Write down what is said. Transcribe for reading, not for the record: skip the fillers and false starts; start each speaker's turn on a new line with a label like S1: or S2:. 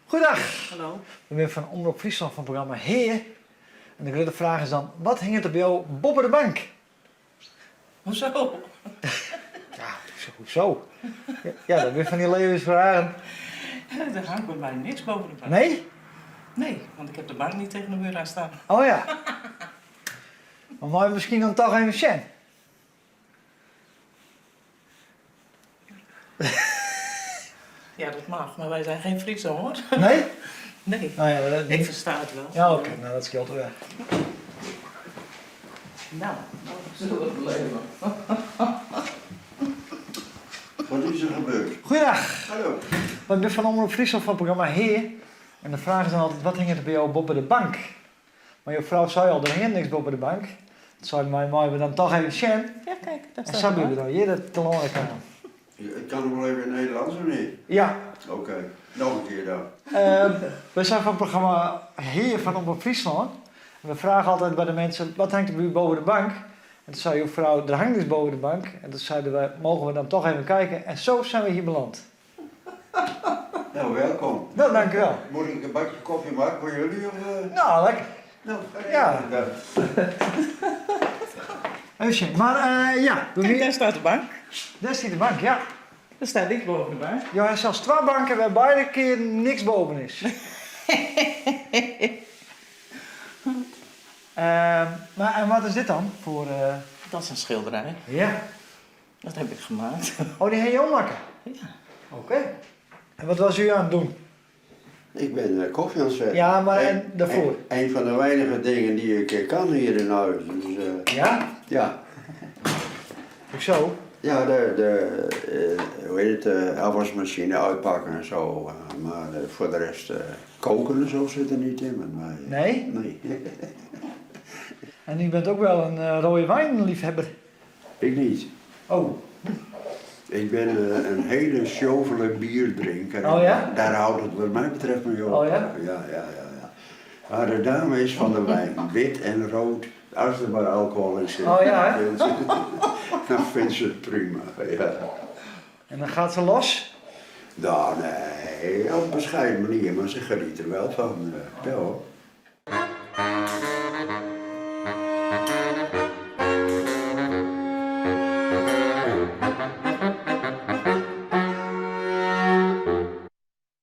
S1: Goeiedag.
S2: Hallo.
S1: We binne fan Omrop Fryslân fan it programma Hea. En de grutte fraach is dan, wat hinget der by jo boppe de bank?
S2: Hoezo?
S1: Ja, hoezo? Ja, dat binne fan dy levensfragen.
S2: Der hangt by my niks boven de bank.
S1: Nee?
S2: Nee, want ik heb de bank niet tegen de muur aan staan.
S1: Oh ja. Maar meie we miskien dan toch even sjen?
S2: Ja, dat mag, maar wij zijn geen Friezen hoor.
S1: Nee?
S2: Nee.
S1: Nou ja, dat,
S2: Ik versta het wel.
S1: Ja, oké, nou dat skeelt wer.
S2: Nou, zullen we het beleven.
S3: Wat is er gebeurd?
S1: Goeiedag.
S3: Hallo.
S1: We binne fan Omrop Fryslân fan it programma Hea. En de fraach is dan altyd, wat hinget der by jo boppe de bank? Mar jo frou sei al, der hinget niks boppe de bank. Toen seiden wy, meie we dan toch even sjen?
S2: Ja, kijk, daar
S1: En
S2: staat
S1: sa
S2: de
S1: binne we
S2: bank.
S1: dan hjir telâne kaam.
S3: Ik kan nog wel even in het Nederlands of niet?
S1: Ja.
S3: Oké, nog een keer dan.
S1: Wy zijn fan it programma Hea fan Omrop Fryslân. En we vragen altijd bij de mensen, wat hangt er bij u boven de bank? En toen zei uw vrouw, er hangt niks boven de bank. En toen zeiden wij, mogen we dan toch even kijken? En zo zijn we hier beland.
S3: Nou, welkom.
S1: Nou, dank u wel.
S3: Moet ik een bakje koffie maken voor jullie? Of, eh?
S1: Nou, lekker.
S3: Nou,
S1: Ja. Even zien. Maar eh, ja, we
S2: Kijk, daar staat de bank.
S1: Daar staat de bank, ja.
S2: Er staat niks boven de bank.
S1: Ja, en zelfs twee banken waar beide keer niks boven is. Maar en wat is dit dan voor...
S2: Dat is een schilderij.
S1: Ja.
S2: Dat heb ik gemaakt.
S1: Oh, die heb je ook maken?
S2: Ja.
S1: Oké. En wat was u aan het doen?
S3: Ik ben koffie aan het zetten.
S1: Ja, maar en daarvoor?
S3: Een van de weinige dingen die ik kan hier in huis. Dus,
S1: Ja?
S3: Ja.
S1: Hoezo?
S3: Ja, de hoe heet het, de afwasmachine uitpakken en zo. Maar voor de rest koken en zo zit er niet in met mij.
S1: Nee?
S3: Nee.
S1: En u bent ook wel een rode wijnliefhebber?
S3: Ik niet.
S1: Oh.
S3: Ik ben een hele sjovele bierdrinker.
S1: Oh ja?
S3: Daar houdt het wat mij betreft mee op.
S1: Oh ja?
S3: Ja, ja, ja, ja. Maar de dame is van de wijn. Wit en rood. Als er maar alcohol in zit.
S1: Oh ja, hè?
S3: Dan vindt ze het prima, ja.
S1: En dan gaat ze los?
S3: Nou, nee, op een bescheiden manier, maar ze geniet er wel van. Ja, hoor.